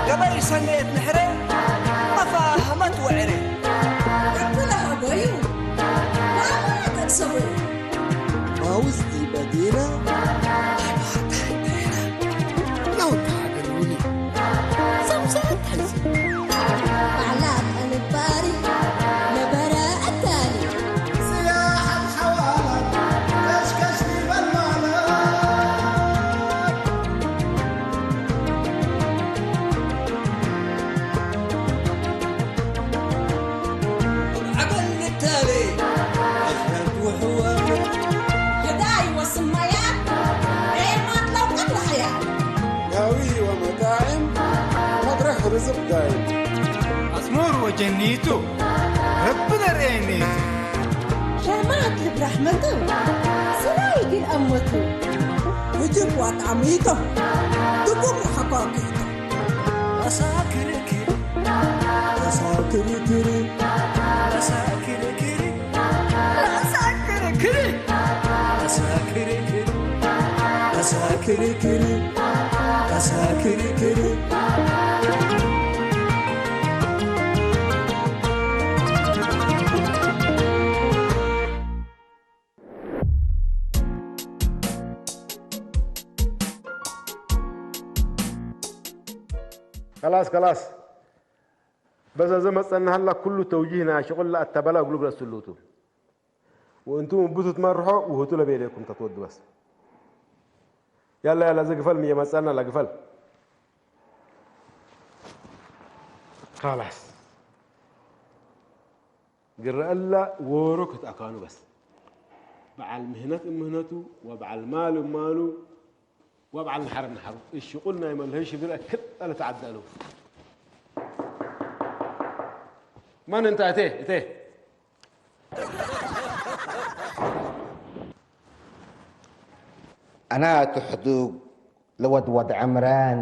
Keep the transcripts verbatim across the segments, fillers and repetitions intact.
ገበይ ሰኔት ንሕረ መፋህመት ወዕረ። እኩለ ሀበዩ ወአማነ ተቅሰቡ። ባውዝ ዲበ ዲረ። ለውታ ገሉኒ። ሰምሰረት ሐይስ። ባዕላት እንባሪ ነበረ አካኒ። ስያሐት ሐዋላት ከሽከሽ ዲበል ማለት። ዐገል ንታሌ አሽረርት ወሕዋም። ገዳይ ወስማያት ዔማት ለውቀት ለሐያት። ዳዊ ወመጣዕም መድረክ ርዝቅ ዳይም። አስሙር ወጀኒቱ ረቢ ለርኤኒቱ። ሸማት ልብ ረሕመቱ ስራይ ግን አመቱ። ውጅብ ወጣሚቱ ትጉም ወሐቋቂቱ። አሳክርክር አሳክርክር አሳክርክር አሳክርክር አሳክርክር አሳክርክር አሳክርክር። ከላስ ከላስ። በስ አዜ መጸና ሀላ ኩሉ ተውጂህ ናይ ሽቁል ለአተበላ እግሉ ግለስ ትሉቱ። ወእንቱም እቡ ትትመርሖ ውህቱ ለቤሌኩም ተትወዱ በስ። ያላ ያላ፣ እዜ ግፈል ምየ መጸና ለግፈል። ከላስ። ግረ እለ ዎሮ ክትአካኑ በስ። በዐል ምህነት እብ ምህነቱ ወበዐል ማል እብ ማሉ ወበዐል ነሐር እብ ነሐሩ። እሽቁል ናይ መልሀይ ሽግር አክል አልትዐደ አለው። መን እንተ? እቴ፣ እቴ። አና ቱ ሕዱግ ለወድ ወድ ዕምራን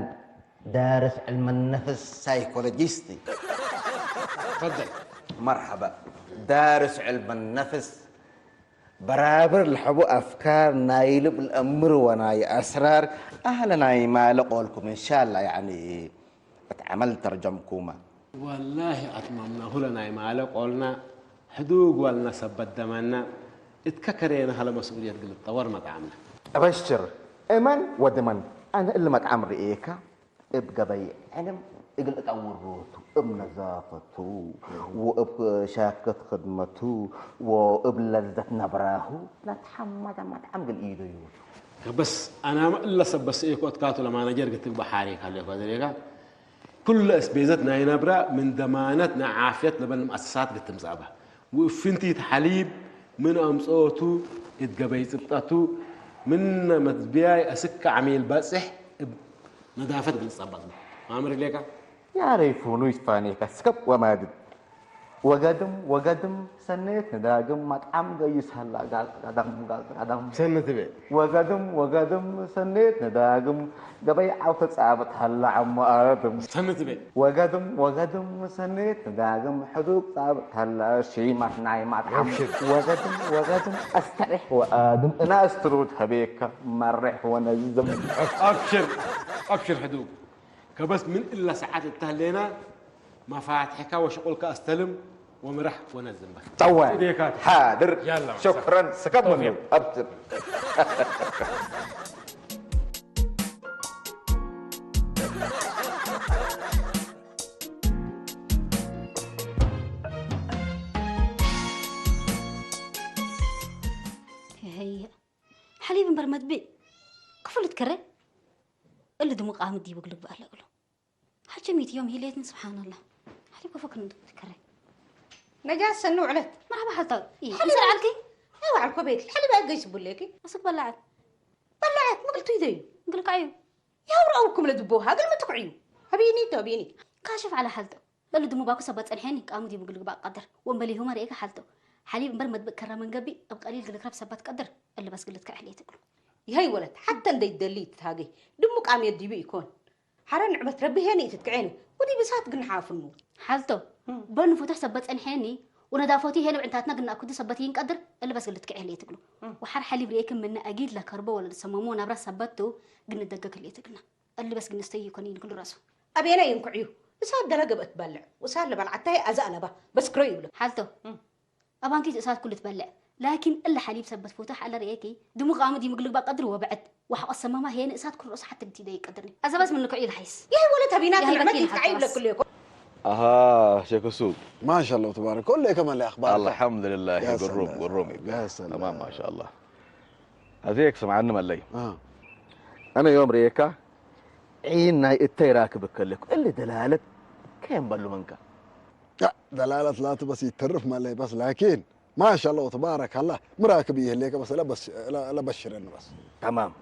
ዳርስ ዕልም ነፍስ ሳይኮሎጂስት። ተፈደል። መርሐባ። ዳርስ ዕልም ነፍስ በራብር ለሐቡ አፍካር ናይ ልብ ለአምር ወናይ አስራር አህለ ናይ ማለ ቆልኩም እንሻላ ያኒ እት ዐመል ተርጀምኩመ። ወላሂ አትመምናሁ ለናይ ማለ ቆልና ሕዱግ ወልነ ሰበት ደመነ እት ከከሬነ ሀለ መስኡልየት እግል ልትጠወር መጥዓምነ። አበሽር እመን ወድመን አነ እሊ መጥዓም ርኤከ እብ ገበይ ዕልም እግል እጠውሮ ቱ፣ እብ ነዛፈቱ ወእብ ሻከት ክድመቱ ወእብ ለዘት ነብራሁ ለትሐመደ መጥዓም እግል ኢደዩ ቱ። ከበስ አናመ እለ ሰብ በሰኤኮ እትካቱ ለማነጀር ግትግበእ ሓሬ ካሌኮ ዘሌካ። ኩለ እስቤዘት ናይ ነብረ ምን ደማነት ናይ ዓፍየት ለበን መአሰሳት ግትምጸአበ። ወእፍንቲት ሐሊብ ምን አምጽኦቱ እት ገበይ ጽብጠቱ፣ ምነ መትብያይ አስክ ዐሚል በጽሕ እብ ነዳፈት እግል ልጸበጥ ቡ። ማምር ህሌከ? ያሬ ፉኑ ይትፋኔከ ስከብ ወማድድ። ወገድም ወገድም ሰኔት ንዳግም መጥዓም ገይስ ሀላ ጋልጥ ቀደም ጋልጥ ቀደም። ሰኒ ትቤ። ወገድም ወገድም ሰኔት ንዳግም ገበይ ዐውተ ጻብጥ ሀላ ዐሞ አድም። ሰኒ ትቤ። ወገድም ወገድም ሰኔት ንዳግም ሕዱግ ጻብጥ ሀላ ሺማት ናይ መጥዓም። አብሽር። ወገድም ወገድም አስተሬሕ ወአድም እናስትሩድ ሀቤከ መሬሕ ወነዝም። አብሽር አብሽር ሕዱግ። ከበስ ምን እለ ሰዓት እተ ህሌና፣ መፋትሕከ ወሽቁልከ አስተልም ወምረሕ ወነዝም በ። ጠዋል። እዴካት። ሓድር። ያላ፣ ሸክረን። ሰከብ ምኑ። ተውፊቅ። አብሽር። ሐሊብ እምበር መትብዕ ክፉ ልትከረ፣ እሊ ድሙ ቃምት ዲቡ እግል ልግበእ ለእግሉ። ሐቼ ሚት ዮም ሂሌትኒ፣ ስብሓንላህ። ሐሊብ ከፎ ክም እንቱ ትከረ። ነጃት ሰኒ ውዕለት። መርሐባ ሐልታ። ኢ፣ ሐሊብ እንስር ዐልኪ? አይ ወዐልኮ ቤት። ሐሊብ አገይ ስቡሌኪ? አስክ በላዐት። በላዐት፣ ምግል ቱ ይደዩ? ምግል ከዐዩ? ያው ረአውኩም ለድቦ ሀግል ምትኩዕዩ። ሀቢኒ ቱ፣ ሀቢኒ። ካሽፍ ዐለ ሐልቶ። ለልድሙ ባኩ ሰበት ጸንሐኒ፣ ቃሙ ዲቡ እግል ልግባእ ቀድር። ወእምበሌሁመ ርኤከ ሐልቶ። ሐሊብ እምበር መድብእ ከረ ምን ገብእ፣ እብ ቀሊል እግል ልክረብ ሰበት ቀድር። እሊ በስ እግል ልትከዕ ህሌት እግሉ። ይሀይ ወለት፣ ሐተ እንዴ ትደሊ ትትሃጌ። ድሙ ቃምየት ዲቡ ኢኮን። ሐረ ንዕመት ረቢ ሄኒ ኢትትከዔኒ፣ ወዲብ እሳት ግንሓፍኑ። ሐልቶ፣ እም። በኑ ፍቱሕ ሰበት ጸንሐኒ፣ ወነዳፎቲ ሄኒ እብ ዕንታትና ግናኩዱ ሰበት ኢንቀድር፣ እሊ በስ እግል ልትከዕ ህሌት እግሉ። እም። ወሐር ሐሊብ ርኤክን ምነ አጊድ ለከርቦ ወለልሰመሞ ነብረ ሰበት ቱ፣ ግንደገግ ህሌት እግልና። እሊ በስ ግንስተዩ ኢኮን ኢንክሉ ረሱ። አቤና ይንኩዕዩ፣ እሳት ደለ ገብአት ትበልዕ፣ ወእሳት ለበልዓታይ አዘ አለባ፣ በስ ክረዩ እብሎ። ሐልቶ። እም። አባንኪ እሳት ኩሉ ትበልዕ፣ ላኪን እለ ሐሊብ ሰበት ፎተሕ አለ ርኤኪ፣ ድሙ ቃሙ ዲሙ እግል ልግባእ ቀድር ወበዕድ፣ ወሐቆ ሰመማ ሄነ እሳት ኩሉ ሮስ ሐተ ግቲ ደይ ቀድርኒ። አዘ በስ ምን ልክዑ ይልሐይስ። ይህ ወለት አቢናት ይህ ንዕመት በኪ ይፍቃ ይብለክ ይልሐይስ። ኩሉ ይኮ። አሃ፣ ሼክ ሱቅ። ማሻአላህ ተባረክ። ኩሉ ከመለ አኽባር። አልሐምዱሊላህ፣ ያ ግሩም፣ ሰላም። ግሩም። ያ ሰላም። ተማም፣ ማሻአላህ። አዜክ ስምዓኒ መለይ። አሃ። አነ ዮም ርኤካ ዒን ናይ እተይ ራክብ እከለኩ። እሊ ደላለት ከየም በሉ መንከ። ያ፣ ደላለት ላቱ በስ ይተርፍ መለይ በስ፣ ላኪን ማሻአላህ ወተባረከላህ፣ ምራክብ ይህሌከ በስ ለበስ-፣ ለ-፣ ለበሽረን በስ። ተማም።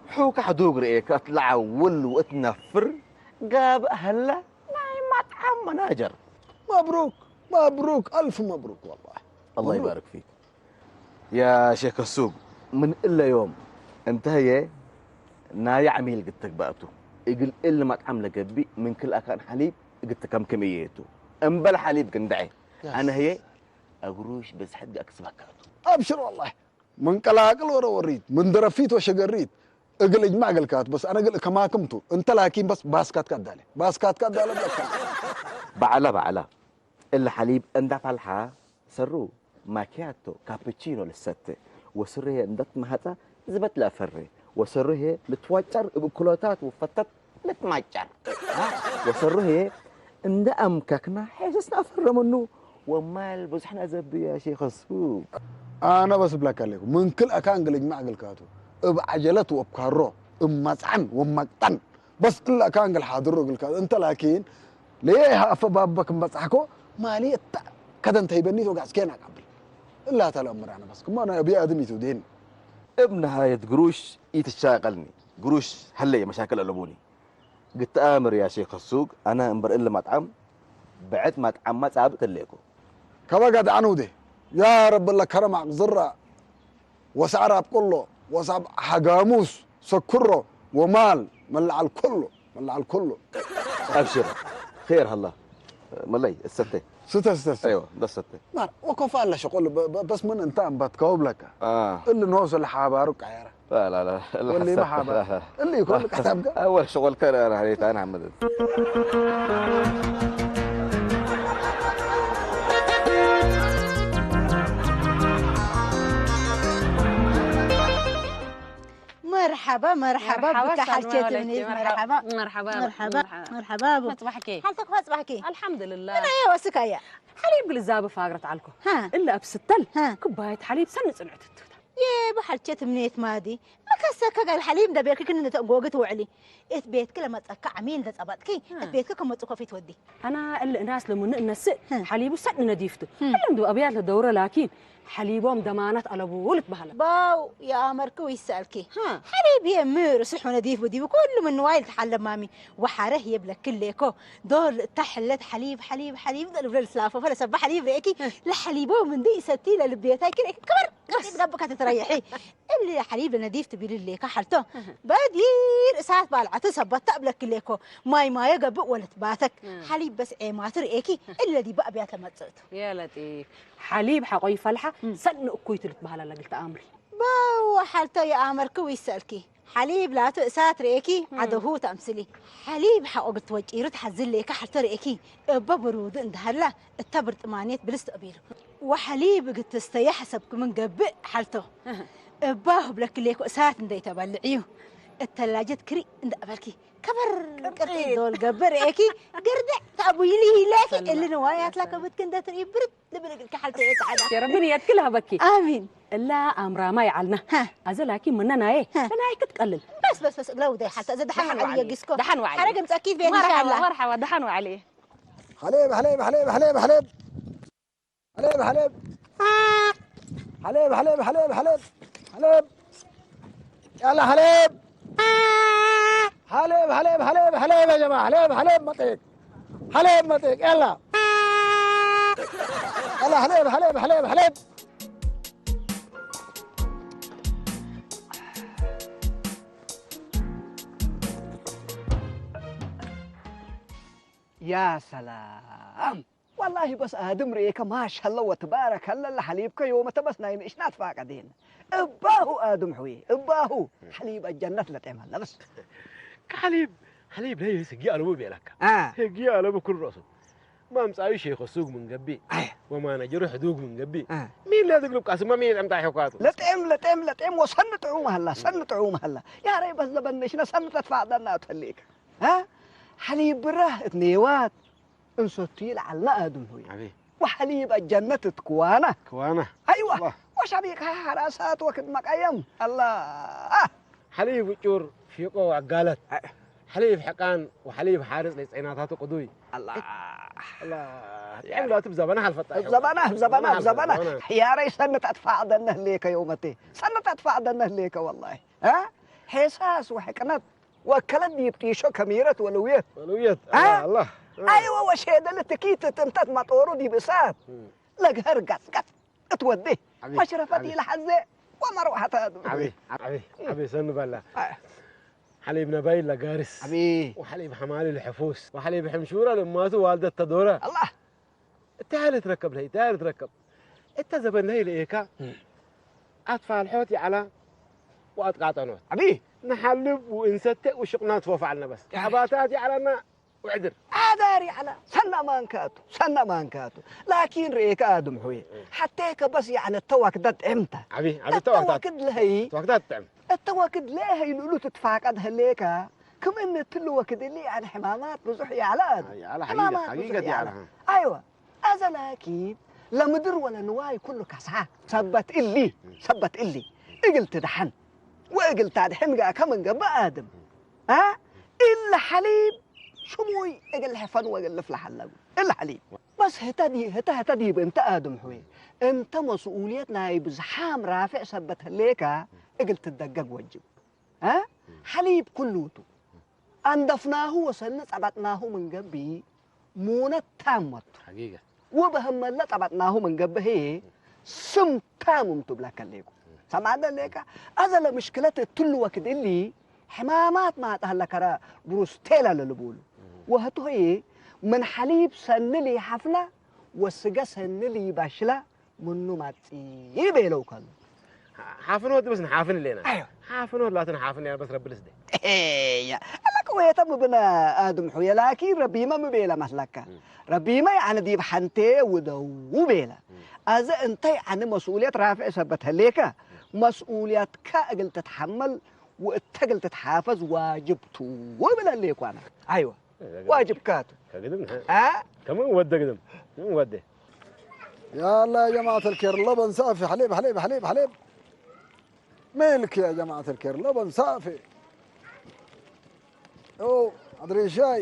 ሑከ ሐዱግ ርኤከ እት ለዐውል ወእት ነፍር ጋብእ ሀለ ናይ መጥዓም መናጀር። መብሩክ፣ መብሩክ፣ አልፍ መብሩክ ወላሂ። አላህ መብሩክ። ይባርክ ፊክ። ያ ሼክ ሱቅ፣ ምን እለ ዮም እንተ ህዬ ናየ ዐሚል እግል ትግባእ ቱ። እግል እሊ መጥዓም ለገብእ ምን ክል አካን ሐሊብ እግል ትከምክም እዬ ቱ። እምበል ሐሊብ ግንደዐ። ያስ። አነ ህዬ አግሩሽ በዝሐት አክስበካ ቱ። አብሽር ወላሂ። ምን ቀላቅል ወረ ወሪት፣ ምን ደረፊት ወሸገሪት እግል እጅማዕ እግልካቱ። በስ አነ እግል ከማክም ቱ። እንተ ላኪን በስ ባስካትካ አዳለ። ባስካትካ አዳለ ብለካ። በዐለ በዐለ። እሊ ሐሊብ እንዳ ፈልሐ ሰሩ ማኪያቶ፣ ካፕቺኖ ልሰቴ፣ ወስሩ ህዬ እንደ ትመሀጸ ዝበት ለአፈሬ፣ ወሰሩ ህዬ ልትዋጨር እብ እክሎታት ወፈተት ልትማጨር። አ፣ ወሰሩ ህዬ እንደ አምከክና ሔስስ ነአፈሬ ምኑ፣ ወማል ብዙሕ ነአዘብዩ ያ ሼክ ሱቅ። አነ በስ እብለከ ሌኩ፣ ምን ክል አካን እግል እጅማዕ እግልካቱ፣ እብ ዐጀለት ወእብ ካሮ፣ እብ መጽዐን ወመቅጠን፣ በስ እለ አካን እግል ሓድሮ እግልካ እንተ ላኪን፣ ለየ አፈ ባበ ክም በጽሐኮ፣ ማሊ እተ ከደን ተይበኒት ወጋጽኬን አቀብል። እላ ተለ እምር አነ በስ፣ ክማ ናይ አብይ አድም ኢትውዴኒ። እብ ነሃየት ግሩሽ ኢትሻቀልኒ፣ ግሩሽ ሀለየ መሻክል አለቡኒ። ግትአምር ያ ሼክ ሱቅ፣ አነ እምበር እሊ መጥዓም፣ ብዕድ መጥዓምመ ጻብጥ ህሌኮ። ከበ ገድዐን ውዴ፣ ያ ረቢ እለ ከረም አቅዝራ፣ ወሰዕር አብቅሎ፣ ወሳብ ሐጋሙስ ሰክሮ፣ ወማል መለዐል ኩሉ፣ መለዐል ኩሉ። አብሽር፣ ኼር ሀላ። መለይ፣ እሰቴ። ስተ፣ ስተ፣ ስተ። አይወ፣ በስ ሰቴ። ማር፣ ወኮፋ አለ ሸቆል፣ በ-፣ በ-፣ በስ ምን እንተ አንባት ከውብ ለካ። አ። እሊ ኖሱ ለሓባሩ ቃየረ። ላ፣ ላ፣ ላ፣ ላ፣ ወሊ ሐሰብ። መሓባ። እሊ ኩሉ ቀሳብ ገ-፣ አወል ሸቆል ከረ፣ አና ሐሬት፣ አና ሐመድ። መርሐባ፣ መርሐባ፣ መርሐባ፣ ብከ ሰላም ሐልቼት ዐለይኪ፣ ምኒት፣ መርሐባ፣ መርሐባ። መርሐባ፣ መርሐባ፣ መርሐባ። መርሐባ፣ መርሐባ። መጽባሕኪ። ሐልተክ መጽባሕኪ። አልሐምዱሊላህ። ምን አየ ወስክ አየ? ሐሊብ ግልዛብ ፋግረት ዐልኮ። ሃ። እለ አብ ስተል ሃ። ኩባየት ሐሊብ ሰኒ ጽንዕት ትቱ። የቡ ሐልቼት ምኒት ማዲ። መከሰከ ጋል ሐሊብ እንደ ቤርክክን እንተ እንጎግት ወዕሊ። እት ቤትክ ለመጸካ ዐሚል እንደ ጸበጥኪ፣ ሃ። እት ቤትክ ከመጹ ኮፊት ወዲ። አና እሊ እናስ ለሙን እነስእ፣ ህም። ሐሊቡ ሰኒ ነዲፍቱ። ህም። እሊ እንዱ አብያት ለደውረ ላኪን፣ ሐሊቦም ደማነት አለቡ ልትበሀለ። ባው፣ የአመርኪ ወይሰአልኪ። ሀ። ሐሊብ ህዬ ምር ስሑ ነዲፍ ወዲቡ ኩሉ ምን ንዋይ ልትሐለብ ማሚ። ወሐረ ህዬ ብለክል ሌኮ። ዶል እታ ሕለት ሐሊብ፣ ሐሊብ፣ ሐሊብ፣ ልብለ ልትላፈፈ ለሰባ ሐሊብ ርኤኪ። ህም። ለሐሊቦም እንዲ ኢሰቲ ለልቤታይ ክልኤ ከበር ቅርስ። ገብካ ትትረየሒ። እሊ ሐሊብ ለነዲፍ ትቢል ሌከ ሐልቶ። እህ። በዲር እሳት ባልዐቱ ሰበታ እብለኪ ሌኮ። ማይ ማዮ ገብእ ወልትባተክ። እህ። ሐሊብ በስ ዔማቱ ርኤኪ፣ እህ። እለ ዲበ አብያት ለመጽእቱ። ያ ለጢፍ። ሐሊብ ሐቆ ይፈልሐ፣ እም። ሰኒ እኩይቱ ልትበሀላ ለእግል ተአምሪ። በወ ሐልቶ የአመርኪ ወይሰአልኪ። ሐሊብ ላቱ እሳት ርኤኪ፣ እም። ዐደሁ ተአምስሊ። ሐሊብ ሐቆ እግል ትወጪሩ ተሐዝል ሌከ ሐልቶ ርኤኪ። እበ ብሩዱ እንደ ሀላ፣ እተ ብርጥማኔት ብልስ ተአቢሉ። ወሐሊብ እግል ትስተየ ሐሰብኪ ምን ገብእ ሐልቶ። እህ። እበ ሁብለኪ ሌኮ እሳት እንደ ኢተበልዕዩ። እት ተላጀት ክሪ እንደ አበልኪ። ከበር ቅርጢ ቅርጢ። ዶል ገብእ ርኤኪ። ግርድዕ ተአቡይሊ ሂሌኪ። ሰላ። እሊ ንዋያትላ ሰላ። ከብትኪ እንደ ትርኢ ብርድ ልብል እግልኪ ሐልቶ እየ ጸዓዳ። የረቢ ንየትኪ ለሀበኪ። አሚን። እላ አምራማ ይዓልና። ሀ። አዘ ላኪን ምነ ናዬ። ሀ። ለናይክ ትቀልል። በስ በስ በስ እግለ ውደይ ሐልቶ እዘ ደሐን ደሐን ወዐሊ ወዐሊ። የጊስኮ። ደሐን ወዐሊ። ሐረግ እምጸኪት ቤት መርሐባ፣ ኢንሻአላህ። መርሐባ፣ ደሐን ወዐሊ። ሐሌብ፣ ሐሌብ፣ ሐሌብ፣ ሐሌብ፣ ሐሌብ። ሐሌብ፣ ሐሌብ። ሐሌብ፣ ሐሌብ፣ ሐሌብ፣ ሐሌብ፣ ሐሌብ። ሐሌብ። ያላ ሐሌብ። ሐሌብ፣ ሐሌብ፣ ሐሌብ፣ ሐሌብ ያ ጀማዓ። ሐሌብ፣ ሐሌብ መጤክ። ሐሌብ መጤክ። ያላ። ያላ ሐሌብ፣ ሐሌብ፣ ሐሌብ፣ ሐሌብ። ያ ሰላም! ወላሂ በስ አድም ርኤከ ማሻአላህ ወትባረከላህ ለሐሊብከ ዮመተ በስ ናይ ምእሽናት ፋቀዴነ። እባሁ አድም ሕውዬ፣ እባሁ ሐሊብ አጀነት ለጤም ሀለ በስ። ከሐሊብ፣ ሐሊብ ለይስ ህግየ አለቡ ቤለከ። አ። ህግየ አለቡ ኩሉ ረአሱ። ማምጻዩ ሼክ ሱግ ምን ገብእ፣ አይ። ወማነጀሩ ሕዱግ ምን ገብእ። አ። ሚን ለድግ ልብቃስማ ሚን የጠምጣ ሑካቱ። ለጤም፣ ለጤም፣ ለጤም ወሰኒ ጥዑም ሀላ፣ ሰኒ ጥዑም ሀላ። ያሬ በስ ለበነሽነ ሰኒ ተትፋቅደና አትህሌከ። አ? ሐሊብ ብራህ እት ኔዋት እንሰቱ ይልዓልና አድም ሆይ። አቤ። ወሐሊብ አጀነት እት ክዋና። ክዋና። አይዋ። አላህ። ወሸቢቅሃ ሐራሳት ወክድ መቀየም። አላህ። ሐሊብ ውጩር ፊቆ ወዐጋለት። አይ። ሐሊብ ሕቃን ወሐሊብ ሓርጽ ለጸይናታቱ ቅዱይ። አላህ። አላህ። ጥዕም ላቱ ብዘበና ሐልፈጣ። ብዘበና፣ ብዘበና፣ ብዘበና። ብዘበና። ያረይ ሰነት አትፋቅደነ ህሌከ የውመቴ። ሰነት አትፋቅደነ ህሌከ ወላሂ። አ? ሔሳስ ወሕቅነት ወከለት ዲብ ጢሾ ከሚረት ወልውየት። ወልውየት። አ? አላህ። አይወ ወሼደል ትኪት ትንተት መጦሩ ዲብ እሳት እም። ለግሀር ገጽገጽ እት ወዴ። ዐቢ፣ መሽረፈት ዐቢ። ኢለሐዜ ወመርወሐት አድም። ዐቢ፣ ዐቢ፣ ዐቢ ሰኒ በላ። አ። ሐሊብ ነባይል ለጋርስ። ዐቢ። ወሐሊብ ሐማሊ ለሕፉስ። ወሐሊብ ሕምሹረ ለማቱ ዋልደት ተዶረ። አላህ። እተ ሀለ ትረከብ ለሀይ፣ እተ ሀለ ትረከብ። እተ ዘበን ለሀይ ለኤካ፣ እም። አትፋል ሖት ይዐላ ወአትቃጠኖት። አቢ። ነሐልብ ወእንሰቴ ወሽቅናት ፎፍ ዐልነ በስ። ያ። አባታት ይዐለና ወዕድር። አዳር ይዐላ፣ ሰና ማንካቱ፣ ሰና ማንካቱ። ላኪን ርኤከ አድም ሑይ፣ እም። ሐቴከ በስ ያዕነ እተ ወክደ ጥዕምተ። አቢ፣ አቢ፣ እተ እተ ወክደ ወክድ ለሀይ፣ እተ ወክደ ጥዕም። እተ ወክድ ለሀይ ልእሉ ትትፋቀድ ህሌከ፣ ክም እን እትሊ ወክድ እሊ ያዕኒ ሕማማት ብዙሕ ያዕለ አዱ። አይ፣ ያዕለ ሐቂቀት፣ ሕማማት ሐቂቀት ብዙሕ ያዕለ። ያዕለ። አይወ፣ አዘ ላኪን ለምድር ወለንዋይ ኩሉ ከስሐ። ሰበት እሊ፣ ሰበት እሊ፣ እግል ትደሐን ወእግል ታድሕን ገአከ ምን ገብእ አድም። አ? እለ ሐሊብ ሽሙይ እግል ሕፈን ወእግል ልፍለሕ አለቡ። እለ ሐሊብ። በስ ህተ ዲ-፣ ህተ፣ ህተ ዲብ እንተ አድም ሑይ፣ እንተ መስኡልየት ናይ ብዝሓም ራፍዕ ሰበት ህሌከ እግል ትደገግ ወጅብ። አ? ሐሊብ ኩሉ ቱ። አንደፍናሁ ወሰኒ ጸበጥናሁ ምን ገብእ ሙነት ታም መቱ። ሐቂቀ። ወበህመለ ጸበጥናሁ ምን ገብእ ህዬ ስም ታም እምቱ ብለከ ሌኩ። ሰማዕነ ሌከ? አዘ ለምሽክለት እትሉ ወክድ እሊ ሕማማት ማጣህ ለከረ ብሩስቴለ ለልቡሉ። ወህቱ ህዬ ምን ሐሊብ ሰኒ ሊሐፍለ ወስገ ሰኒ ሊበሽለ ምኑ መጽእ ቤለው ከሉ። ሓፍኖት በስ ንሓፍን እሌና። አይወ። ሓፍኖት ላተ ንሓፍን ያ በስ ረቢ ልስደ። እያ፣ አለክ ወየተ ምብነ አድም ሑየ፣ ላኪን ረቢመ ምቤለ መስለከ። እም። ረቢመ ያዕኒ ዲብ ሐንቴ ውደው ቤለ። እም። አዘ እንተ ያዕኒ መስኡልየት ራፍዕ ሰበት ህሌከ፣ መስኡልየትከ እግል ትትሐመል ወእተ እግል ትትሓፈዝ ዋጅብ ቱ እብል ህሌኩ አነ። አይወ። ዋጅብካ ቱ። ከግድም፣ አ? ከምን ወደ ግድም? ምን ወደ? ያላ ያ ጀማዐት አልኬር፣ ለበን ሳፊ፣ ሐሌብ፣ ሐሌብ፣ ሐሌብ፣ ሐሌብ። ሚልክ ያ ጀማዐት አልኬር፣ ለበን ሳፊ። ዮ፣ አድሪሻይ።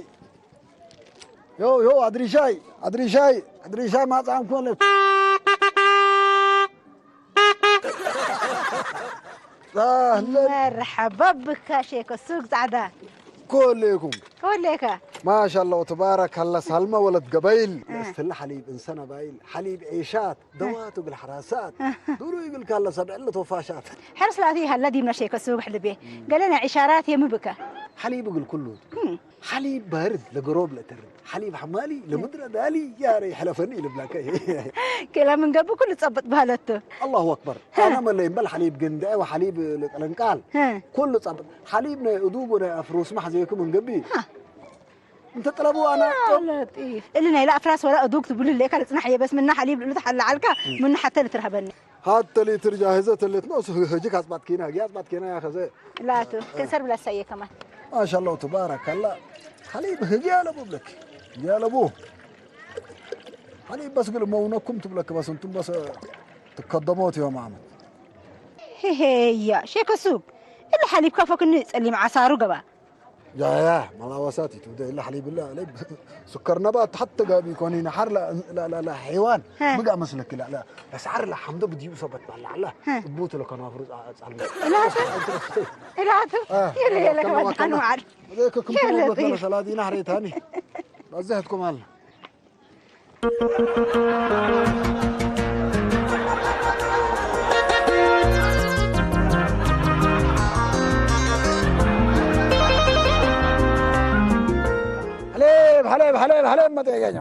ዮ፣ ዮ፣ አድሪሻይ፣ አድሪሻይ፣ አድሪሻይ ማጻም ኮነ። አህለን። መርሐባ ብካ ሼከ ሱቅ ጸዕዳ። ኮሌኩም። ኮሌከ። ማሻአላህ ወተባረከላህ ሳልመ ወለት ገበይል። እ። እስትለ ሐሊብ እንሰ ነባይል፣ ሐሊብ ዔሻት፣ እ። ደዋቱ እግል ሐራሳት፣ እ። ዱሩ እግል ካለ ሰብዕ ለቶፋሻት። ሕርስ ላቲ ሀለ ዲብነ ሼከ ሱቅ ሕልቤ። እም። ገሌነ ዒሻራት የምብከ። ሐሊብ እግል ኩሉ። እም። ሐሊብ ባርድ ለገሮብ ለተርድ፣ ሐሊብ ሐማሊ ለምድረ ዳሊ ያሬ ሐለፈኒ ልብላከ። ክለ ምን ገብእ ኩሉ ጸብጥ በህለቱ። አላሁ አክበር። ሀ። አነ መለይም በል ሐሊብ ግንደ ወሐሊብ ለቀለንቃል። ሀ። ኩሉ ጸብጥ። ሐሊብ ናይ እዱግ ወናይ አፍሩስ ማሕዘየኩ ምን ገብእ። ሀ። እንተ ጥለቡ አነ ያ ለጢፍ። እሊ ናይለ አፍራስ ወላ እዱግ ትብሉ ሌከ ልጽናሕ የበስ ምና ሐሊብ ልሉ ተሐለ ዐልካ፣ እም። ምኑ ሐተ ልትርሀበኒ። ሐተ ሊትር ጃህዘት ህሌት ነው። ህጅክ አጽባትኪና፣ ህግየ አጽባትኪና ያኸዘ። ላቱ፣ ክንሰር ብላ ሰየ ከማን። ማሻአላህ ተባረከላ። ሐሊብ ህግየ አለቡ ብለክ። ህግየ አለቡ። ሐሊብ በስ ግል መውነኩም ትብለክ በስ እንቱም በስ ትከደሞት ዮም አመት። ሄሄያ፣ ሼከ ሱቅ። እሊ ሐሊብ ከፎክኒ ጸሊም ዐሳሩ ገባ። ያ፣ ያ፣ መላወሳት ይትውደ እለ ሐሊብ እለ፣ እለ ስከር ነባት ሐተ ጋቢ ኢኮን፣ ነሐር ለ-፣ ለ-፣ ለ-፣ ለሐይዋን ሀ። ምጋ መስለክ ለ-፣ ለ-፣ ለሰዓር ለሐምዶ ብድዩ ሰበት ባለ አለ። ሀ። እቡት ለከናፍሩ ጻ-፣ ጻልመ። እላተ? እላተ? አ፣ የለ፣ የለ፣ ከነማ፣ ከማን ከነማ። አንዋል? ወደ ከክም የለ፣ ተወሎት ጢር። ለመሰላ ዲና ሐሬታኒ። በዛህትኩም አለ። ሐሌብ፣ ሐሌብ፣ ሐሌብ፣ ሐሌብ መጤ ያኛ።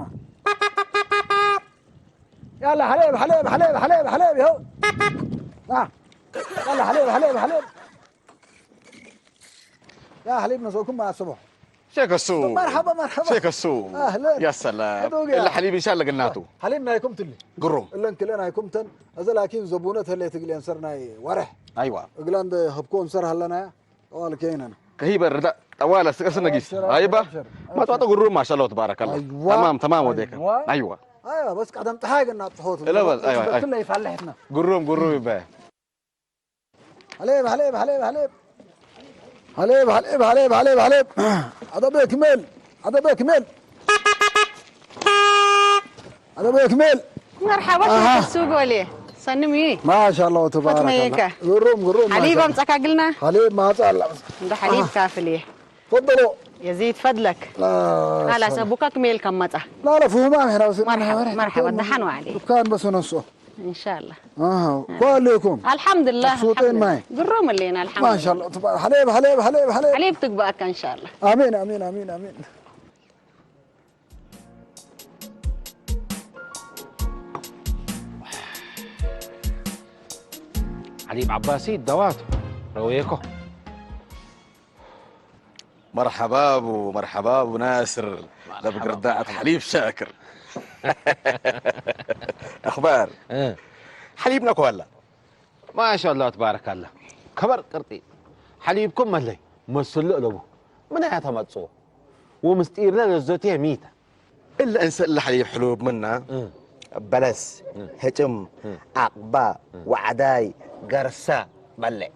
ያላ ሐሌብ፣ ሐሌብ፣ ሐሌብ፣ ሐሌብ፣ ሐሌብ ይኸው። አ፣ ያላ ሐሌብ፣ ሐሌብ፣ ሐሌብ። ያ ሐሊብ ነሶኩም አስቦ። ሼክ እሱ። መርሐባ፣ መርሐባ። ሼክ እሱ። አህለን። ያ ሰላም። አቶ ጊያ። እለ ሐሊብ ኢንሻአላህ ገናቱ። ሐሊብ ናይኩም ትሊ። ግሩም። እለን ክለን ናይኩም ተን። አዘ ላኪን ዘቡነት ህሌት እግል እንሰር ናይ ወረሕ። አይዋ። እግላን ደ ሀብኮ እንሰር ሀለና። ጠዋል ኬነን። ከሂበ ርዳ ጠዋል አስቀስ ነጊስ። አብሽር፣ አይባ። አብሽር፣ አብሽር። መጥዋጦ ግሩም ማሻአላህ ተባረከላህ። አይዋ። ተማም፣ ተማም ወዴከ። አይዋ። አይዋ። አይዋ፣ በስ ቀደም ጠሃይ ገና ጽሖት። እለ በል፣ አይዋ፣ አይዋ። ትለይ ፋለሕትና። ግሩም፣ ግሩም ይባይ። ሐሌብ፣ ሐሌብ፣ ሐሌብ፣ ሐሌብ። ሐሌብ፣ ሐሌብ፣ ሐሌብ፣ ሐሌብ፣ ሐሌብ። አደበ ክሜል፣ አደበ ክሜል። አደበ ክሜል። መርሐባ፣ አሃ። ሸይኽ እሱ ጎሌ። ሰንሚ። ማሻአላህ ተባረከላህ። ፈትመየከ። ግሩም፣ ግሩም፣ ሐሊብ ማሻአላህ። አምጸካ ግልና? ሐሊብ ማጻ አላ። እንደ ሐሊብ አሃ። ካፍልየ። ፈደሎ። የዚድ ፈድለክ። ላ ላ ላ፣ ሰላም። ሰቡካ ክሜል ከመጻ። ላ ላ፣ ፍሁማ፣ መርሐባ፣ መርሐባ፣ መርሐባ፣ ደሓን ዋዕሌ። ዱካን በሱ ነሱ። ኢንሻአላህ። አዎ፣ ኳሌኩም። አልሐምዱሊላህ፣ ሱጤን አልሐምዱሊላህ። ማይ። ግሩም ሌና፣ አልሐምዱሊላህ። ማሻአላህ፣ ተባረክ። ሐሌብ፣ ሐሌብ፣ ሐሌብ፣ ሐሌብ። ሐሌብ ትግባአካ ኢንሻአላህ። አሜን፣ አሜን፣ አሜን፣ አሜን። ሐሊብ ዐባሲ ደዋቱ ረዌኮ። መርሐባ አቡ፣ መርሐባ አቡ ናስር፣ መርሐባ ለብግር ዳዕት አቡ። ሐሊብ ሻክር። አኽባር? እ። ሐሊብና እኮ አላ። ማሻአላህ ተባረካላህ። ከበር ቅርጢ። ሐሊብኩም መለይ መስሎ ለቡ። ምን አያ ተመጽኦ? ወምስጢርነ ለዘቴ ሚተ። እለ እንሰ እለ ሐሊብ ሕሉብ ምና፣ እ። በለስ፣ እ። ህጭም፣ እ። አቅባ፣ እ። ወዐዳይ፣ ገርሰ በሌዕ።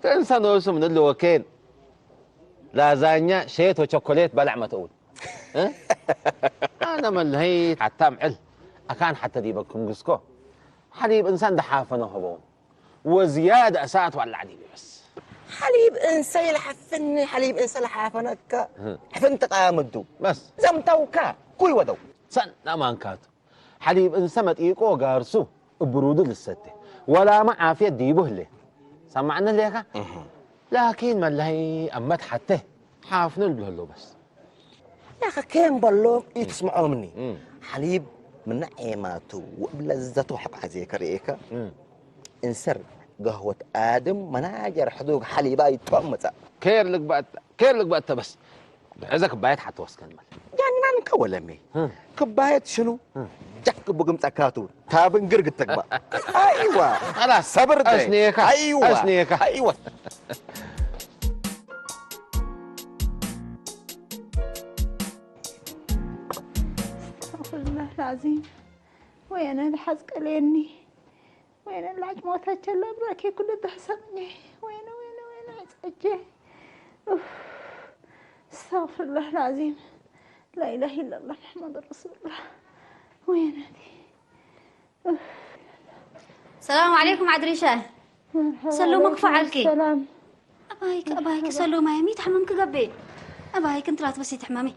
ከእንሰ ኖሱ ምን እሊ ወኬን ላዛኛ፣ ሼት ወቸኮሌት በለዕ መትኡል። እ? አነ መልሀይት ሐታም ዕል አካን ሐተ ዲበ ክምግስኮ። ሐሊብ እንሰ እንደ ሓፈኖ ህበውን። ወዝያድ እሳት ወአላ ዐዲቢ በስ። ሐሊብ እንሰ ይልሐፍኒ፣ ሐሊብ እንሰ ለሓፈነከ፣ እህ። ሕፍን ትቃምዱ። በስ። ዘምተውካ፣ ኩይ ወደው። ሰን አማንካቱ። ሐሊብ እንሰ መጢቆ ጋርሱ፣ እብ ብሩዱ ልሰቴ። ወላመ ዓፍየት ዲቡ ህሌ። ሰማዕነ ህሌካ? እህ። ላኪን መለሀይ አመት ሐቴ ሓፍኑ ልብሎ ህሎ በስ። ያኸ ኬን በሎም ኢትስምዖምኒ። እም። ሐሊብ ምነ ዔማቱ ወእብ ለዘቱ ሐቆ ሐዜከ ርኤከ። እም። እንሰር ገህወት አድም መናጀር ሕዱግ ሐሊባይ ቶም መጸእ። ኬር ልግበእ እተ፣ ኬር ልግበእ እተ በስ። ብዕዘ ክባየት ሐተ ወስከን መል። ያኒ ማንከ ወለሜ። እም። ክባየት ሽኑ? እም። ጃክ ቡግም ጸካቱ። ታብን ግርግ ተግባ። አይዋ። خلاص። ሰብር ደ። አስኔካ። አይዋ። አስኔካ። አይዋ። አስተግፊሩላህ አልዓዚም። ወየነ ለሐዝቀሌኒ። ወየነ ለዐጭ ሞታቸ ለብራኬ ኩሉ ደህሰምኘ። ወየነ፣ ወየነ፣ ወየነ ጸጀ። ኡፍ። አስተግፊሩላህ አልዓዚም። ላኢላሀ ኢለላህ ሙሐመድ ረሱሉላህ። ወየነ። ሰላም ዐለይኩም ዐድሪሸ። መርሐባ ሰሎመ ክፎ ወዐለይኩም ዐልኪ? ሰላም። አባይክ፣ አባይክ መርሐባ። ሰሎማየ፣ ሚ ተሐመምክ ገብእ? አባይክ እንትራት በስ ይትሕመሚ።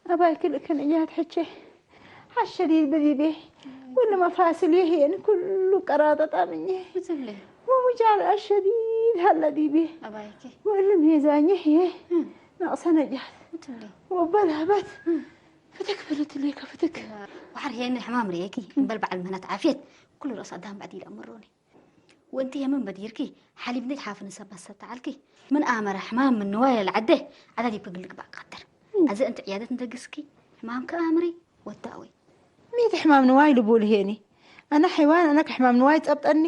አባይክ ልክን እያት ሕቼ ሐሸዲድ በዲቤ ወለ መፋስል የህየን ኩሉ ቀራጠጣ ምኜ። ብትብሊ? ወውጃዕ አሸዲድ ሀለ ዲቤ። አባይክ። ወእለ ሜዛኘ ህዬ እም። ነቅሰ ነጃት። ብትብሊ? ወበልሀበት እም። ፍትክ በለት ሌከ ፍትክ። ወሐር ሄኒ ሕማም ርኤኪ፣ እምበል በዐል ምህነት ዓፍየት፣ ኩሉ ረአስ አዳም በዕድ ኢለአምሮኒ። ወእንቲ የምን በዲርኪ፣ ሐሊብ እንዴ ተሓፍኒ ሰብ መሰተ ዐልኪ፣ ምን አመረ ሕማም ምን ንዋይ ለዐዴ፣ ዐዳ ዲብኪ እግል ልግበእ ቀድር። እም። አዜ እንቲ ዕያደት እንዴ ግስኪ፣ ሕማምኪ አምሪ ወዳእዊ። ሚ ቲ ሕማም ንዋይ ልቡል ሄኒ? አነ ሐይዋን፣ አነክ ሕማም ንዋይ ጸብጠኒ?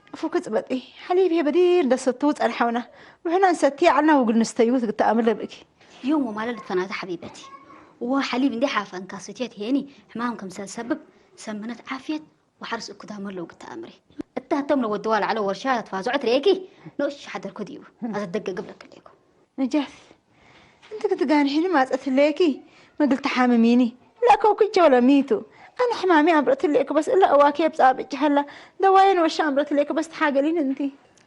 እፉ ክጽበጢ፣ ሐሊብ ህዬ በዲር እንዴ ሰተው ጸንሐውና፣ ወሕና እንሰትየ ዐልና ወእግል ንስተዩ ትግተአምር ለብእኪ። ዮም ወማለ ልትፈናተ ሐቢበቲ። ወሐሊብ እንዴ ሓፈንካ ስትየት ሄኒ፣ ሕማም ክምሰል ሰብብ፣ ሰምነት ዓፍየት ወሐርስ እኩዳመ ለውግተአምሪ። እት እተ ህቶም ለወድዋ ለዐለው ወርሻ ለትፋዝዖት ርኤኪ፣ ኖሽ ሐደርኩ ዲቡ። አዘ ደገ ግብለክ ሌኮ። ነጃት፣ እንቲ ክትጋንሒኒ ማጸት ህሌኪ፣ መግል ተሓምሚኒ። ለአከውኪ ቸው ለሚቱ። አነ ሕማሚ አምረት ህሌኩ በስ፣ እለ እዋኬ ብጻብጭ ሀላ፣ ደዋዬን ወሻ አምረት ህሌኩ በስ፣ ተሓገሊኒ እንቲ።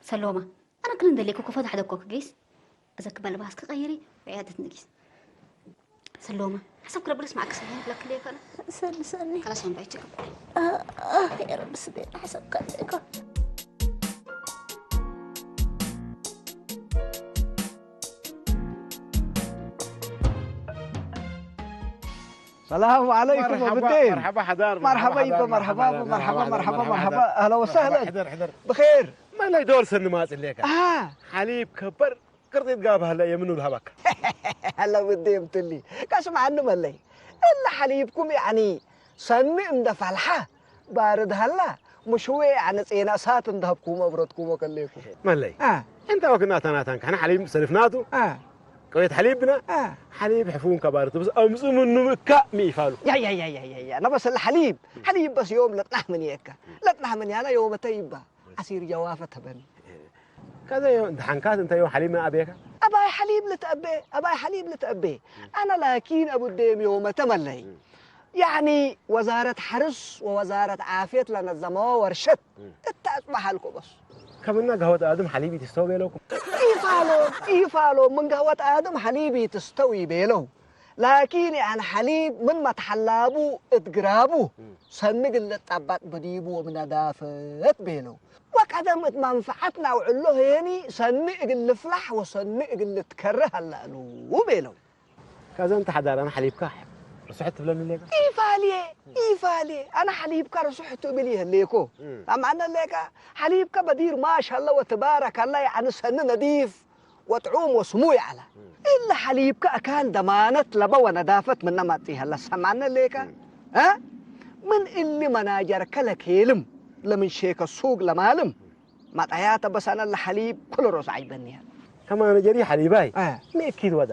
ሰሎማ፣ አነ ክል እንደ ሌኮ ከፎ ተሐደኮክ ጊስ፣ እዘ ክበል ባስክ ቀይሪ፣ ወዕያደት ንጊስ። ሰሎማ፣ ሐሰብክ ረቢ ለስማዕክ ሰኒ ለክልኤ ከነ። ሰኒ፣ ሰኒ። ከላስ ወንባይችክ። አ፣ አ፣ ያ ረቢ ስቤን ሐሰብክ ከልእኮ። ሰላሙ ዐለይኩም መርሐባ፣ ወብዴን። መርሐባ ሐዳር፣ መርሐባ መርሐባ ይኮ፣ ሐዳር፣ መርሐባ፣ መርሐባ መርሐባ፣ ሐዳር፣ መርሐባ፣ መርሐባ መርሐባ፣ መርሐባ። አህለ ወሰህለን። ሕደር፣ ሕደር። ብኼር። መለይ ዶል ሰኒ ማጽእ ሌከ። አሃ። ሐሊብ ከበር ቅርጺት ጋብህ ለየምኑ ልሀበከ? ሀለ ብዴ እምትሊ ቀስም ዐኒ መለይ። እለ ሐሊብኩም ያዕኒ ሰኒ እንደ ፈልሐ ባርድ ሀላ፣ ምሽዌ ያዕኒ ጼነ እሳት እንደ ሀብኩሞ አብረድኩሞ ከሌኩ። መለይ፣ አ። እንተ ወክና ተናታን ከሕነ ሐሊብ ሰልፍናቱ፣ አ። ቀዌት ሐሊብ ብነ፣ አ። ሐሊብ ሕፉን ከባርቱ፣ ብስ አምጽ ምኑ እካ ሚ ኢፋሉ። ያ፣ ያ፣ ያ፣ ያ፣ ያ፣ ያ፣ ነበስ እለ ሐሊብ፣ ሐሊብ በስ ዮም ለጥናህ ምን የእከ። ለጥናህ ምን ያለ ዮመተ ይባ። ዐሲር ጀዋፈ ተበን። ከዘ ዮ-፣ እንተ ሐንካት እንተ ዮም ሐሊብ ምን አቤከ? አባይ ሐሊብ ልትአቤ፣ አባይ ሐሊብ ልትአቤ። አነ ላኪን አቡ ዴም ዮመተ መለይ። ያዕኒ ወዛረት ሐርስ ወወዛረት ዓፍየት ለነዘመወ ወርሸት እተ አጽበሐ ልኮ በስ። ከምነ ገህወት አድም ሐሊብ ኢትስተው ቤለኩም? ኢፋሎም፣ ኢፋሎም ምን ገህወት አድም ሐሊብ ኢትስተው ኢቤለው። ላኪን፣ ያዕን፣ ሐሊብ ምን መትሐላቡ እት ግራቡ እም። ሰኒ እግል ልጠበጥ በዲቡ ወምን ነዳፈት ቤለው። ወቀደም እት መንፈዐት ናውዕሎ ሄኒ ሰኒ እግል ልፍላሕ ወሰኒ እግል ልትከረ ሀለ እሉ ቤለው። ከዘ እንተ ሐዳር አነ ሐሊብካ ርሱሕ ትብለኒ ሌከ? ኢፋልዬ፣ ኢፋልዬ። አነ ሐሊብካ ርሱሕ ቱ እብል ይህሌኮ። እም። ታምዓነ ሌከ? ሐሊብከ በዲር ማሽ ሀለ ወትባረክ ሀለ፣ ያዕን፣ ሰኒ ነዲፍ ወጥዑም ወስሙይ ዐለ። እም። እሊ ሐሊብከ አካን ደማነት ለበ ወነዳፈት ምነ ማጽእ ሀለ ሰምዐነ ሌከ? እም። እ? ምን እሊ መናጀርከ ለኬልም ለምን ሼከ ሱግ ለማልም መጠያተ በሰነ ለሐሊብ ኩሉ ሮስ ዐጅበኒ ሀለ። ከማነጀሪ ሐሊባይ እ። ሚ እኪት ወደ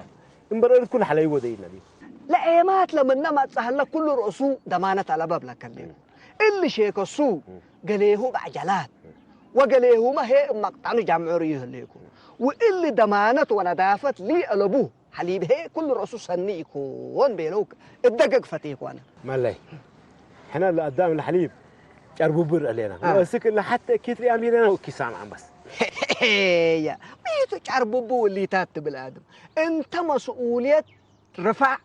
እምበል እርድ ኩሉ ሐለዩ ወደ ኢነዲብ። ለዔማት ለምነ ማጽእ ሀለ ኩሉ ሮሱ ደማነት አለበ እብለከ ሌኩ። እም። እሊ ሼከ ሱግ እም። ገሌሁ በዐጀላት እም። ወገሌሁመ ህዬ እብ መቅጠኑ ጃምዑ ርእዩ ህሌኩ። ወእሊ ደማነት ወነዳፈት ሊአለቡ ሐሊብ ህዬ ኩሉ ረእሱ ሰኒ ኢኮን ቤለው እደገግ ፈቴኮነ። መለይ፣ ሕነ ለአዳም ለሐሊብ ጨርቡቡ ርአ ሌና። አ። ወእስክ እለ ሐቴ እኪት ርአም ሌና ወእኪት ሳምዐን በስ። ያ፣ ሚቱ ጨርቡቡ እሊታት ትብል አድም። እንተ መስኡልየት ርፋዕ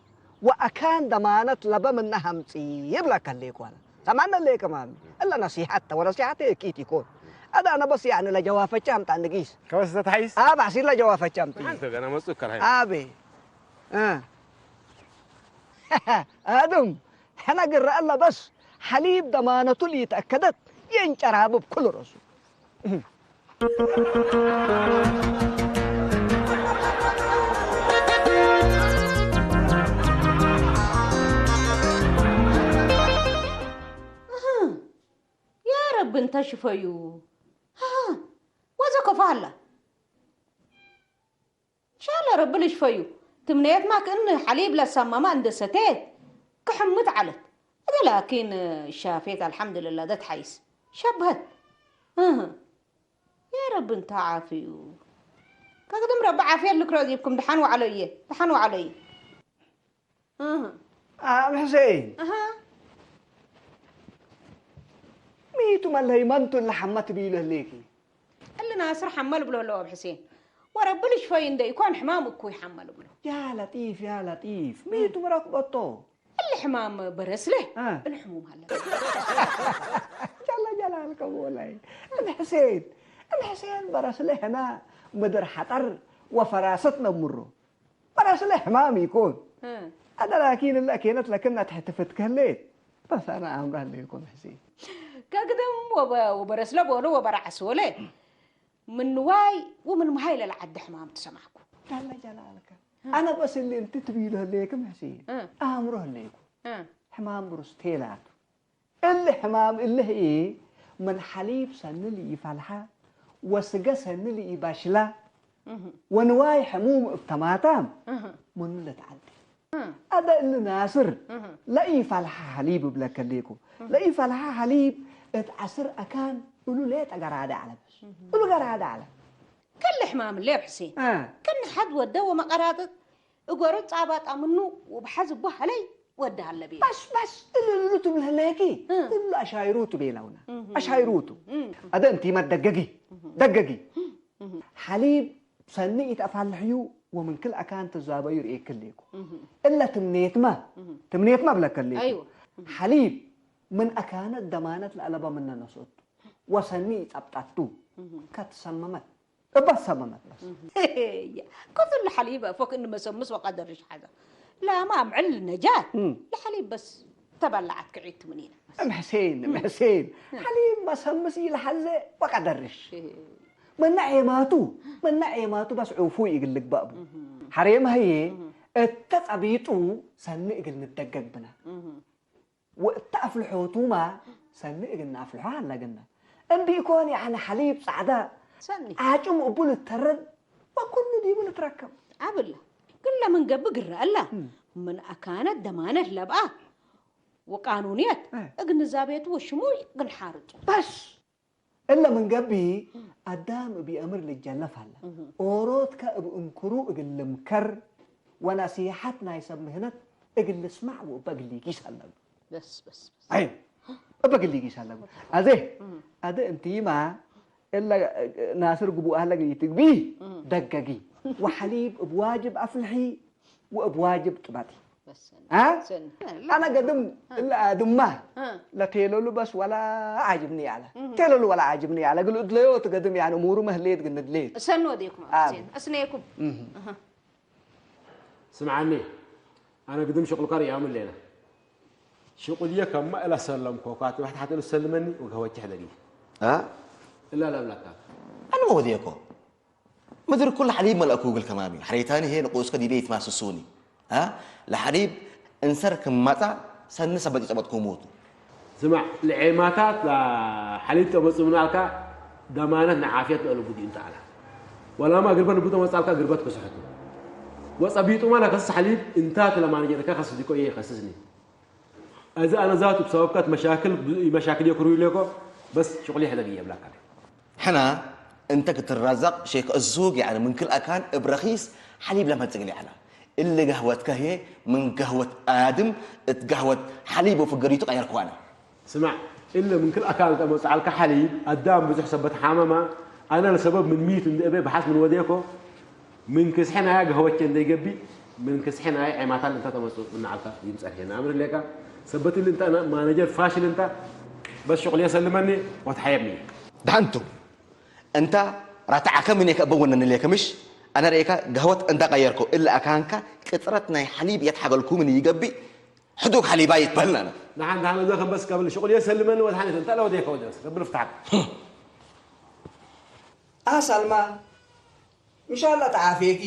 ወአካን ደማነት ለበ ምነ ሐምጺ እብለከ ህሌኮነ። ሰምዐነ ሌከ ማሚ። እለ ነሲሐት ተ፣ ወነሲሐት እኪት ኢኮን። አዳነ በስ ያኒ ለጀዋፈቼ አምጣ ንጊስ። ከበሰተ ተሐይስ? አብ አሲር ለጀዋፈቼ አምጥዬ። አንተ ገና መጹ ከርሀይ። አቤ። እ። አድም፣ ሕነ ግረ እለ በስ ሐሊብ ደማነቱ ለኢተአከደት የእንጨራብብ ኩሉ ረሱ። እህ፣ ያ ረቢ እንተ ሽፈዩ። አሃ፣ ወዘ ከፎ ሀላ። ሻለ ረቢ ልሽፈዩ። ትምነየትማ ክእን ሐሊብ ለሰመመ እንዴ ሰቴት ክሕምት ዐለት። እተ ላኪን ሻፌት አልሐምድልላህ እተ ተሐይስ ሸብሀት። እህ፣ ያ ረቢ እንተ ዓፍዩ። ከቅድም ረቢ ዓፍየት ልክሮ ዲብኩም። ደሐን ወዐሎ እዬ፣ ደሐን ወዐሎ እዬ። እህ። አብ ሕሴን። አሃ። ሚቱ መለይ መንቱ እለ ሐመ ትብሎ ህሌኪ? እሊ ናስር ሐመ ልብሎ ህለው አብ ሕሴን። ወረቢ ልሽፈዩ እንዴ ኢኮን ሕማም እኩይ ሐመ ልብሎ። ያ ለጢፍ፣ ያ ለጢፍ። ሚቱ ምረክበቶ? እሊ ሕማም በረስለ። አ። እሊ ሕሙም ሀለ። ጀለ ጀላልከ ወላይ። እብ ሕሴን፣ እብ ሕሴን በረስለ ህና ምድር ሐጠር ወፈራሰት ነምሮ። በረስለ ሕማም ኢኮን። እ። አነ ላኪን እለ ኬነት ለክነ ተሕትፍት ከሌት። በስ አነ አምራን ለኢኮን ሕሴን። ከግድም ወበ-፣ ወበረስለ ቦሎ ወበረዐሶለ። ምን ንዋይ ወምን መሃይ ለለዐደ ሕማም ትሰማዕኩ። ዳለ ጀላልከ። እ። አነ በስ እሊ እንቲ ትቢሎ ህሌክም ሕሴን። እ። አምሮ ህሌኩ። እ። ሕማም ብሩስ ቴላቱ። እሊ ሕማም እሊ ህዬ ምን ሐሊብ ሰኒ ለኢፈልሐ ወስገ ሰኒ ለኢባሽላ እህ። ወንዋይ ሕሙም እብ ተማታም እህ። ምኑ ለተዐዴ። እህ። አደ እሊ ናስር እህ። ለኢፈልሐ ሐሊብ እብለከ ሌኩ። እህ። ለኢፈልሐ ሐሊብ እት ዐስር አካን እሉ ሌጠ ገራደ ዐለ በስ። እሉ ገራደ ዐለ። ከለ ሕማም እለ እብ ሕሴን። አ። ከነ ሐድ ወደ ወመቀራጥጥ እገሩ ጻባጣ ምኑ ወብሐዝ እቡ ሀለይ ወደ ሀለ ቤለ። በስ፣ በስ፣ እሉ፣ እሉ ትብል ህሌኪ፣ እ። ኩሉ አሻይሩቱ ቤለውና። እህ። አሻይሩቱ። እህ። አደ እንቲመ ደገጊ፣ እህ። ደገጊ። እህ። ሐሊብ ሰኒ ኢተአፋልሕዩ ወምን ክል አካን ትዛበዩ ርኤክሌኩ። እህ። እለ ትምኔትመ፣ እህ። ትምኔትመ እብለከሌኩ። አይወ። እህ። ሐሊብ ምን አካነት ደማነት ለአለበ ምነ ነስኦቱ ወሰኒ ኢጸብጠቱ እህ። ከትሰመመት። እበ ሰመመት በስ። እህ። ከፍል ለሐሊብ ፎክ እንመሰምስ ወቀደርሽ ሐዘ። ላመ አምዕል ነጃት እም። ለሐሊብ በስ ተበለዐት ክዒት ምኒነ። እም ሕሴን፣ እም። እም ሕሴን። እም። ሐሊብ መሰምስ ኢለሐዜ ወቀደርሽ። እህ። መነ ዔማቱ፣ መነ ዔማቱ በስ ዑፉይ እግል ልግበእ ቡ። እህ። ሐሬመ ህዬ እህ። እተ ጸቢጡ ሰኒ እግል ንደገግ ብነ። እህ። ወእተ አፍልሖቱመ ሰኒ እግል ነአፍልሖ ሀለግነ። እምቢ ኢኮን፣ ያዕኒ ሐሊብ ጸዕደ ሰኒ። ዓጭም እቡ ልተረድ ወኩሉ ዲቡ ልትረከብ። አብለ፣ ግለ ምን ገብእ ግረ እለ፣ እም። ምን አካነት ደማነት ለብአ ወቃኑንየት እ። እግል ንዛቤቱ ወሽሙይ እግል ሓርጹ። በስ። እለ ምን ገብእ፣ አዳም እብ አምር ልጀለፍ ሀለ። እህ። ኦሮትከ እብ እንክሩ እግል ልምከር ወነሲሐት ናይ ሰብ ምህነት እግል ልስማዕ ወእበ እግል ሊጊስ ሀለቡ። በስ፣ በስ፣ በስ። አይ፣ እበ እግል ሊጊስ ሀለቡ። አዜ፣ እህ። አዜ እንቲማ እለ ናስር ግቡእ ሀለ እግል ኢትግቢ እህ። ደገጊ። ወሐሊብ እብ ዋጅብ አፍልሒ ወእብ ዋጅብ ጥበጢ። በሰን። አ? ሰን። አነ ገድም አ። እለ አድማ አ። ለቴለሉ በስ ወላ ዓጅብኒ አለ። እህ። ቴለሉ ወላ ዓጅብኒ አለ። እግል እድለዮት ገድም ያኒ እሙሩ መህሌት ግን እድሌት። ሰን ወዴኩም አብ። አብ ሴን። እስኔኩም። እህ። እህ። ስምዓኒ፣ አነ ግድም ሽቅልከ ርያም ሌነ። ሽቅልዬ ከመ እለ ሰለምኮካ፣ ትባሕት ሐቴ ልትሰልመኒ ወገወቼ ሕደጊ። አ? እለ ለብለካ። አነ ወዴኮ። ምድር ኩሉ ሐሊብ መልአኩ እግል ከማሚ። ሐሬታኒ ህዬ ንቁስከ ዲቤ ኢትማስሱኒ። አ? ለሐሊብ እንሰር ክም መጽአ ሰኒ ሰበት ኢጸበጥኩሙ ቱ። ስማዕ፣ ለዔማታት ለሐሊብ ተመጽእ ምን አልካ፣ ደማነት ንዓፍየት ለአለቡ ዲብ እንተ ዐለ። ወላማ ግርበት ልቡ ተመጽእ አልካ፣ ግርበት ክስሐቱ። ወጸቢጡመ ለከስስ ሐሊብ እንታቱ ለማነጀርከ ከስስ ዲኮ እየ ከስስኒ። አዜ አነ ዛቱ እብ ሰበብከ እት መሻክል፣ መሻክል የክሩይ ሌኮ፣ በስ ሽቅል ይሕደግ እየ እብላካ። ሕና እንተ ክትረዘቅ ሼክ እሱግ፣ ያኒ ምን ክል አካን እብ ረኪስ ሐሊብ ለመጽእ እግል ይዐላ። እሊ ገህወትከ ህዬ ምን ገህወት አድም እት ገህወት ሐሊብ ወፍገሪቱ ቀየርክዋነ። ስማዕ፣ እሊ ምን ክል አካን እንተ መጽእ ዐልከ ሐሊብ አዳም ብዙሕ ሰበት ሓመመ፣ አነ ለሰበብ ምን ሚቱ እንዴ እቤ በሐስ ምን ወዴኮ፣ ምን ክስሐ ናያ ገህወቼ እንዴ ገብእ፣ ምን ክስሐ ናያ ዔማታል እንተ ተመጽእ ምን ዐልከ ይምጸልሄ ነአምር ሌከ። ሰበት እሊ እንተ አነ ማነጀር ፋሽል እንተ፣ በስ ሽቅልዬ ሰልመኒ ወትሐየብኒ። ደሐንቱ፣ እንተ ረትዐከ ምኔከ እበ ወነኒ ሌከ ምሽ? አነ ርኤከ ገህወት እንተ ቀየርኮ፣ እሊ አካንከ ቅጥረት ናይ ሐሊብ የትሐገልኩ ምን ይገብእ፣ ሕዱግ ሐሊባይ ይትበህልነ። ደሐን፣ ደሐን፣ እዘ ከበስ ከብል ሽቅልዬ ሰልመኒ ወትሐኔት እንተ ለወዴከ ወዴ በስ፣ ረቢ ልፍትሐክ። አህ ሰልማ፣ እንሻላ ተዓፌኪ።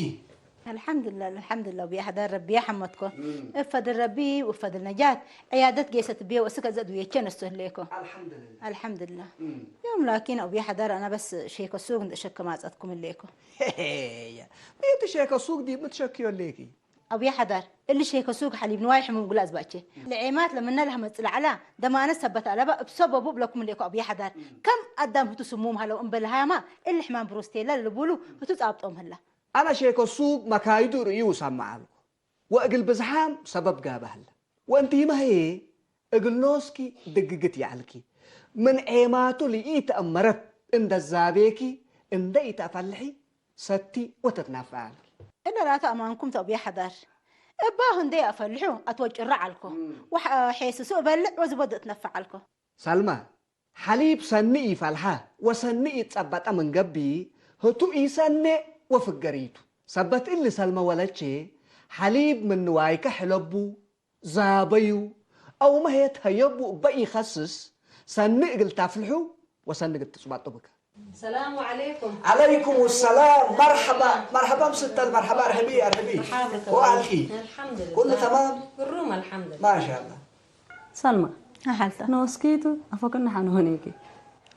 አልሐምዱሊላህ፣ አልሐምዱሊላህ፣ ወቢሐደር ረቢ ሐመድኮ። እም። እብ ፈድል ረቢ ወእብ ፈድል ነጃት፣ ዕያደት ጌሰት ብዬ ወእስክ እዘ አድውየቼ ነስቶ ህሌኮ። አልሐምዱሊላህ። አልሐምዱሊላህ። እም። ዮም ላኪን አቡየ ሐዳር አነ በስ ሼከ ሱግ እንዴ እሸክ ማጸትኩም ህሌኮ። ሄሄየ፣ ቤት ሼከ ሱግ ዲብ ምትሸክዮ ህሌኪ? አቡየ ሐዳር፣ እሊ ሼከ ሱግ ሐሊብ ንዋይ ሕሙም እግል አዝባቼ። ለዔማት ለምነ ለሀመጽእ ለዐላ ደማነት ሰበት አለበ እብ ሰበቡ እብለኩም ህሌኮ አቡየ ሐዳር። ከም አዳም ህቱ ስሙም ሀለው እምበል ሃያማ እሊ ሕማም ብሩስቴላ ለልቡሉ ህቱ ጻብጦም ህላ። አነ ሼከ ሱግ መካይዱ ርእዩ ሰመ ዐልኩ ወእግል ብዝሓም ሰበብ ጋበ ህለ። ወእንቲመ ህዬ እግል ኖስኪ ድግግት ይዐልኪ። ምን ዔማቱ ለኢተአመረት እንዴ ዛቤኪ እንዴ ኢተአፈልሒ ሰቲ ወተትናፈ ዐልኪ። እለ ላተ አማንኩም ቱ አቡየ ሐዳር። እባሁ እንዴ አፈልሑ አትወጭረ ዐልኮ። እም። ወሐ-፣ ሔስሱ እበልዕ ወዝቦ እትነፈዕ ዐልኮ። ሰልማ፣ ሐሊብ ሰኒ ኢፈልሐ ወሰኒ ኢትጸበጠ ምን ገብእ፣ ህቱ ኢሰኔ ወፍገሪቱ። ሰበት እሊ ሰልመ ወለቼ፣ ሐሊብ ምን ንዋይከ ሕለቡ፣ ዛበዩ፣ አውመ ህዬ ተሀየቡ እበ ኢከስስ፣ ሰኒ እግል ታፍልሑ ወሰኒ እግል ትጽበጡ ብከ። ሰላሙ ዐለይኩም። ዐለይኩም ሰላም። መርሐባ፣ መርሐባ ምስተል፣ መርሐባ። አርሕቢ፣ አርሕቢ። መርሐባ ብከ። ወአልኪ? አልሐምዱሊላህ። ኩሉ ተማም? ግሩም፣ አልሐምዱሊላህ። ማሻአላህ። ሰልማ፣ አሐልታ። ኖስኪቱ አፎክና ሐኖኔኪ።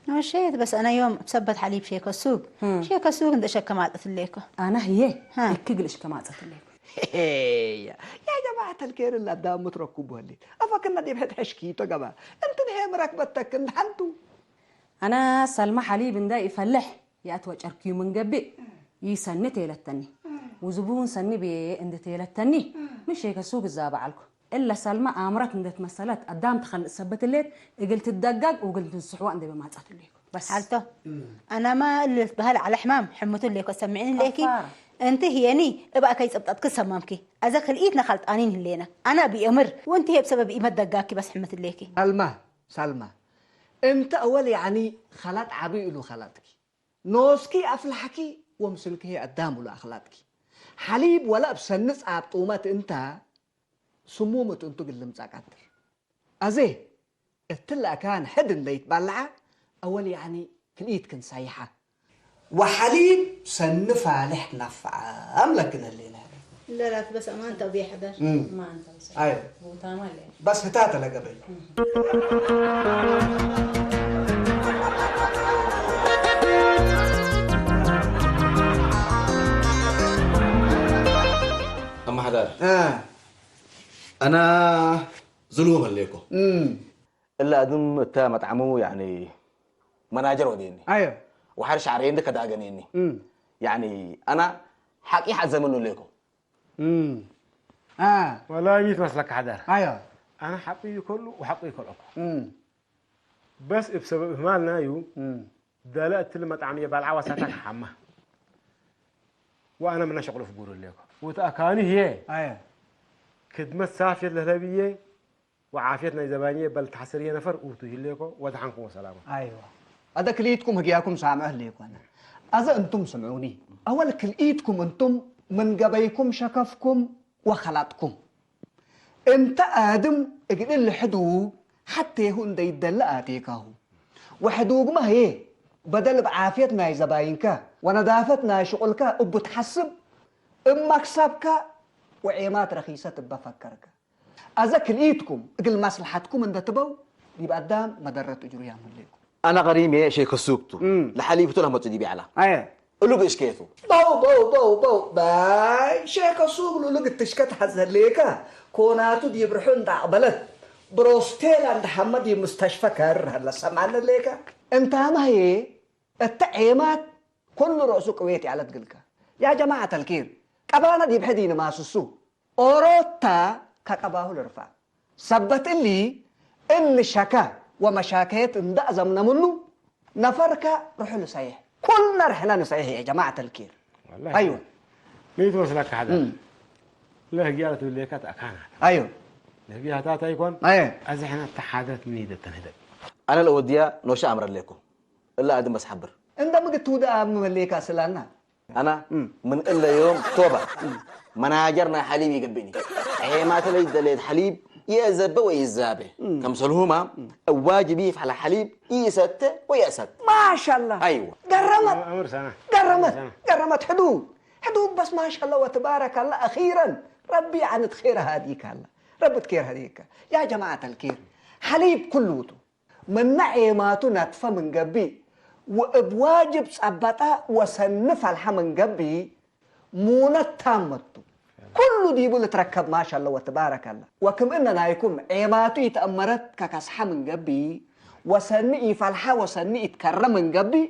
ኖሼት፣ በስ አነ ዮም እብ ሰበት ሐሊብ ሼከ ሱግ፣ ሀ። ሼከ ሱግ እንዴ እሸክ ማጸት ህሌኮ። አነ ህዬ ሀ። እኪ እግል እሽክ ማጸት ህሌኮ። ሄሄያ፣ ያ ጀማዐት አልኬር እለ አዳም ምትረኩቡ ህሌት። አፎክና ዲብ ሕድ ሕሽኪቶ ገባ። እንትን ሄ ምረክበተክ እንደ ሐንቱ። አነ ሰልመ ሐሊብ እንደ ኢፈልሕ ይአትወጨርክዩ ምን ገብእ፣ ይሰኒ ቴለተኒ። ውዝቡን ሰኒ ብዬ እንዲ ቴለተኒ፣ ምን ሼከ ሱግ እዛበ ዐልኩ። እለ ሰልመ አምረት እንዴ ትመሰለት አዳም ትከልእ ሰበት ህሌት፣ እግል ትደጋግ ወእግል ትንስሕወ እንዴ በማጸት ህሌኩ። በስ። ሐልቶ፣ አናማ እሊ ልትበሀል ዐለ ሕማም ሕምቱ ህሌኮ ሰምዕኒ ህሌኪ። አፋር። እንቲ ህዬኒ እብ አከይ ጽብጠትኪ ሰማምኪ። አዘ ክልኢትነ ከልጣኒን ህሌነ። አነ እብ ኢአምር ወእንቲ ህዬ እብ ሰበብ ኢመትደጋግኪ በስ ሕምት ህሌኪ። ሳልማ፣ ሳልማ፣ እንቲ አወል ያኒ ከላጥ ዐቢ እሉ ከላጥኪ። ኖስኪ አፍልሐኪ ወምስልኪ ህዬ አዳም እሉ አክላጥኪ። ሐሊብ ወለ እብ ሰኒ ጻብጡመት እንተ፣ ስሙም እት እንቱ እግል ልምጸእ ቀድር። አዜ እትለ አካን ሕድ እንዴ ኢትባልዐ፣ አወል ያኒ ክልኢትክን ሳይሐ። ወሐሊብ ሰኒ ፋልሕ ትነፍዐ አምለክን ህሌነ። ለላት በስ አማንተ አብዬ ሕበር። እም። ማንተ በስ። አዮ። ቦታማ አለ። በስ ህታተ ለገበዩ። አመሐዳር። አ። አና ዝሉም ህሌኮ። እም። እለ አድም እተ መጥዐሙ፣ ያኒ፣ መናጀር ወዴኒ። አዮ። ወሐር ሸዕሬ እንደ ከዳገኔኒ። እም። ያኒ፣ አና ሐቂ ሐዘ ምኑ ሌኮ። እም። አ። ወላሂ ሚ ትመስለከ ሐዳር። አዮ። አና ሐቂ ይከሉ ወሐቂ ይከልኦኮ። እም። በስ እብ ሰበብ እህማል ናዩ፣ እም። ደለ እትሊ መጥዐም የባልዓ ወሳታ ከሐማ። ወአነ ምነ ሸቅሉ ፍጉር ሌኮ። ወተአካኒ ህዬ። አዮ። ክድመት ሳፍየት ለህለብዬ፣ ወዓፍየት ናይ ዘባንዬ በል ተሐስርዬ ነፈር ኡቱ ህሌኮ ወደሐንኩም ወሰላማ። አይዋ። አደ ክልኢትኩም ህግያኩም ሳምዕ ህሌኮ አነ። አዘ እንቱም ስምዑኒ። አወል ክልኢትኩም እንቱም ምን ገበይኩም ሸከፍኩም ወከላጥኩም። እንተ አድም እግል እሊ ሕዱግ ሐቴሁ እንደ ይደለ አቴካሁ። ወሕዱግመ ህዬ በደል እብ ዓፍየት ናይ ዘባይንከ ወነዳፈት ናይ ሽቁልከ እቡ ተሐስብ፣ እብ መክሰብከ ወዔማት ረኪሰት እበ ፈከርከ። አዘ ክልኢትኩም እግል መስለሐትኩም እንደ ትበው፣ ዲብ አዳም መደረት እጅሩ ያም ህሌኩም። አነ ቀሪም ሼክ ሱብ ቱ፣ እም። ለሐሊብ ቱ ለመጹ ዲብ ይዐላ። አየ። እሉ ብእሽኬቱ። በው፣ በው፣ በው፣ በው። ባይ፣ ሼክ ሱብ እሉ እግል ትሽከት ሐዘ ህሌከ፣ ኮናቱ ዲብ ርሑ እንደ አቅበለት፣ ብሮስቴላ እንደ ሐመ ዲብ ሙስተሽፈ ከር ሀለ ሰምዐነ ህሌከ። እንታመ ህዬ፣ እተ ዔማት ኩሉ ረእሱ ቅዌት ይዐለት ግልከ። ያ ጀማዐት አልኪር፣ ቀባነ ዲብ ሕድ ኢንማስሱ፣ ኦሮታ ከቀባሁ ልርፈዕ። ሰበት እሊ፣ እሊ ሸከ ወመሻከየት እንደ አዘምነ ምኑ፣ ነፈርከ ርሑ ልሰይሕ። ኩልነ ርሕነ ንሰይሕ ያ ጀማዐት አልኪር። ወላሂ። አይወ። ምን ትመስለከ ሐዳ? እም። ለህግያ ለትብሌከ ተአካና። አይወ። ለህግያ ህታት አይኮን? አየ። አዚ ሕነ ተሓደት ምን ይደተን ህደት። አነ ለወድያ ኖሸ አምረ ሌኮ። እለ አድም በስ ሐብር። እንደ ምግት ትውደ አምመሌካ ስላና። አና እም። ምን እለ ዮም ቶባ መናጀር ናይ ሐሊብ ይገብእኒ። ዔማተ ለይደሌት ሐሊብ ይአዘበ ወይዛቤ። እም። ከምሰልሁማ እም። እዋጅብ ይፍሐለ ሐሊብ ይሰተ ወይአሰት። ማሻአላህ። አይወ። ገረመት። አምር ሰና። ገረመት። ሰና። ገረመት። ሕዱግ። ሕዱግ በስ ማሻአላህ ወትባረካላህ። አኺረን ረቢ ዐነት ኼር ሃዲካላ። ረቢ ትኬር ሃዲካ። ያ ጀማዐት አልኬር። ሐሊብ ኩሉ ውቱ። ምነ ዔማቱ ነትፈ ምን ገብእ፣ ወእብ ዋጅብ ጸበጠ ወሰኒ ፈልሐ ምን ገብእ፣ ሙነት ታመቱ። ኩሉ ዲቡ ልትረከብ ማሻአላህ ወትባረከላህ። ወክም እነ ናይኩም ዔማቱ ኢተአመረት ከከስሐ ምን ገብእ፣ ወሰኒ ኢፈልሐ ወሰኒ ኢትከረ ምን ገብእ፣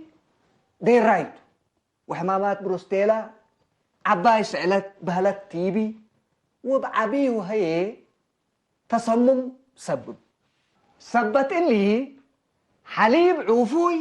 ዴራይቱ። ወሕማማት ብሩስቴላ፣ ዐባይ ስዕለት፣ በህለት ቲቢ፣ ወእብ ዐቢሁ ሀዬ ተሰሙም ሰብብ። ሰበት እሊ፣ ሐሊብ ዑፉይ፣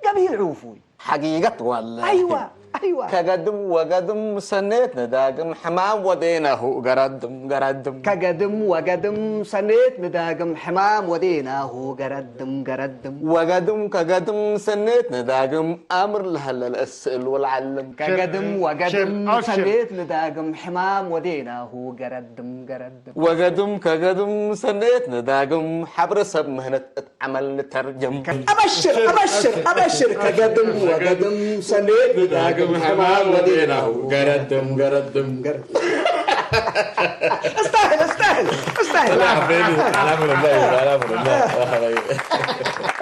ገቢል ዑፉይ። ሐቂቀት ወለ። አይዋ፣ አይዋ። ከገድም ወገድም ሰኔት ንዳግም ሕማም ወዴናሁ ገረድም ገረድም። ከገድም ወገድም ሰኔት ንዳግም ሕማም ወዴናሁ ገረድም ገረድም። ወገድም ከገድም ሰኔት ንዳግም አምር ለሀለ ለእስእል ወለዐልም። ከገድም ወገድም አብሽር። ሰኔት ንዳግም ሕማም ወዴናሁ ገረድም ገረድም። ወገድም ከገድም ሰኔት ንዳግም ሐብረ ሰብ ምህነት እት ዐመል ንተርጅም። አበሽር፣ አበሽር፣ አበሽር። ከገድም ወገድም ሰኔት ንዳግም ሕማም ወዴናሁ ገረድም ገረድም። እስተህል፣ እስተህል፣ እስተህል። لا حبيبي، الأمر الله، الأمر الله.